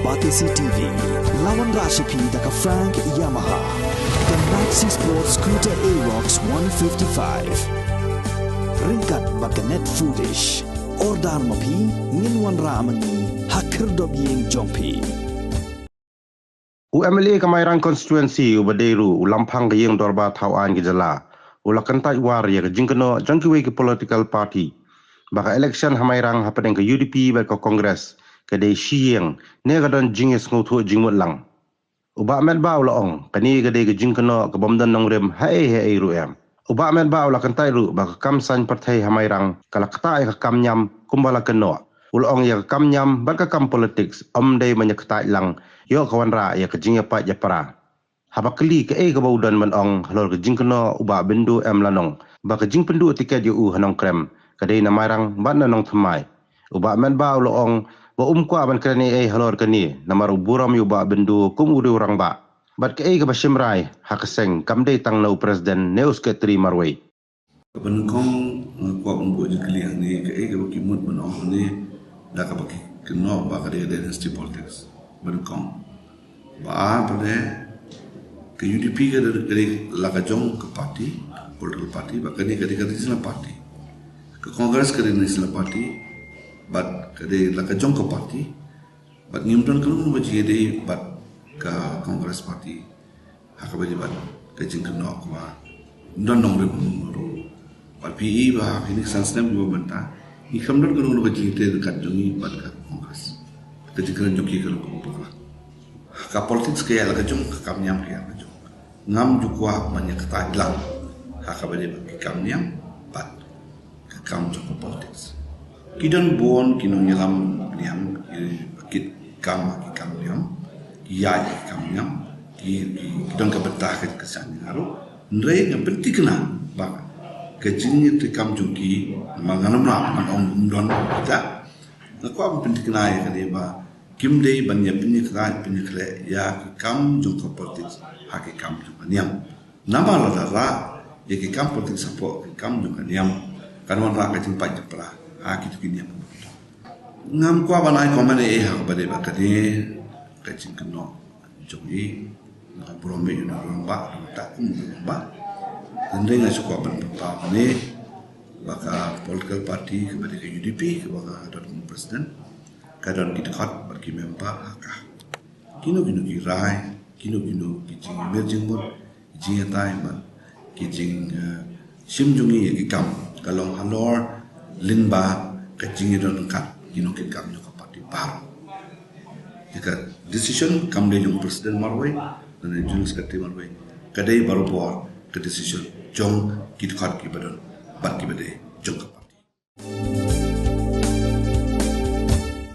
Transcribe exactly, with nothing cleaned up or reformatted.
Batesi T V, la wanrah sha phi da ka Frank Yamaha, ka Maxi Sport Scooter Aerox one fifty-five. Ryngkat bad ka Net Foodish. Order ma phi, ngin wanrah ma ngi ha khyrdop ïing jong phi. U M L A ka Mairang Constituency u ba dei ruh u lamphang ka ïing dorbar thaw aiñ ka jylla, u la kyntait war ïa ka jingkynnoh jong kiwei ki political party ba ka election ha Mairang hapdeng ka U D P bad ka Congress ka dei shi ïing ne ka don jingïasngewthuh jingmut lang. U Bah Metbah u la ong, kane ka dei ka jingkynnoh ka bym don nongrim haei haei ruh em. U Bah Metbah u la kyntait ruh ba ka kam saiñ pyrthei ha Mairang ka la ktah ïa ka kam niam kumba la kynnoh. U la ong ïa ka kam niam bad ka kam politics ym dei ban ïa kyntait lang, ïoh ka wanrah ïa ka jingïapait ïapra. Haba kylli kaei kaba u don ban ong halor ka jingkynnoh, u Bah Bindu M Lanong ba ka jingpynduh tiket ïa u ha Nongkrem ka dei na Mairang bad na Nongthymmai. U Bah Metbah u la ong ba um kwah ban kren ei ei halor kane namar u burom ïa u Bah Bindu kum u dei u rangbah. Bad kaei kaba shim rai ha ka seng kam dei tang na u president ne u secretary marwei. Kaba nyngkong, nga kwah ban buh jingkylli hangne, kaei kaba ki mut ban ong hangne da kaba ki kynnoh ba ka dei dynasty politics. Ba nyngkong. Ba ar, ba dei ka U D P ka dei, ka dei la ka jong ka party, political party, ba kane ka dei ka regional party. Ka Congress ka dei national party, bad ka dei la ka jong ka party, bad ngim don kano kano ka jingïadei bad ka Congress party ha kaba ïadei bad ka jingkynnoh kaba ym don nongrim ruh. Bad phi i ba ha kine ki san snem kiba mynta ngi khlem don kano kano ka jingïatreilang jong ngi bad ka Congress. Ka jingkren jong ki ka long kaba bakla. Ka politics ka ïa la ka jong, ka kam niam ka ïa la ka jong. Ngam ju kwah ban ïa kyntait lang ha kaba ïadei bad ki kam niam bad ka kam jong ka politics. Ki don bun ki nongïalam niam, ki kit kam, ki kam niam, ki ïaid ki kam niam, ki, ki, ki don ka bynta ka, ka shan nga ruh. Hynrei nga pynthikna ba ka jingïatrei kam jong ki, ma nga ngam lah ban ong ym don kita. Nga kwah ban pynthikna ïa kane ba kim dei ban ïa pynïakhleh, pynïakhleh ïa ki kam jong ka politics ha ki kam jong ka niam. Namar lada rah ïa ki kam politics hapoh ki kam jong ka niam, kan wanrah ka jingpait jingpra ha kito ki niam. Ngam kwah ban ai comment ei ei ha kaba dei ba kane ka jingkynnoh jong i, nga burom ïa u rangbah, rangbah, kum u rangbah. Hynrei nga shu kwah ban pynpaw ne ba ka political party kaba dei ka U D P kaba nga don kum president, ka don ki dkhot bad ki member ha ka. Kino kino ki rai, kino kino ki jingmut jingmut, ki jingïatai bad ki jing, eh, shim jong ngi ïa ki kam ka long halor lyngba ka jingïadon ryngkat kino ki kam jong ka party baroh. Ïa ka decision kam dei jong president marwei, lane general secretary marwei. Ka dei barabor ka decision jong ki dkhot kiba don bad kiba dei.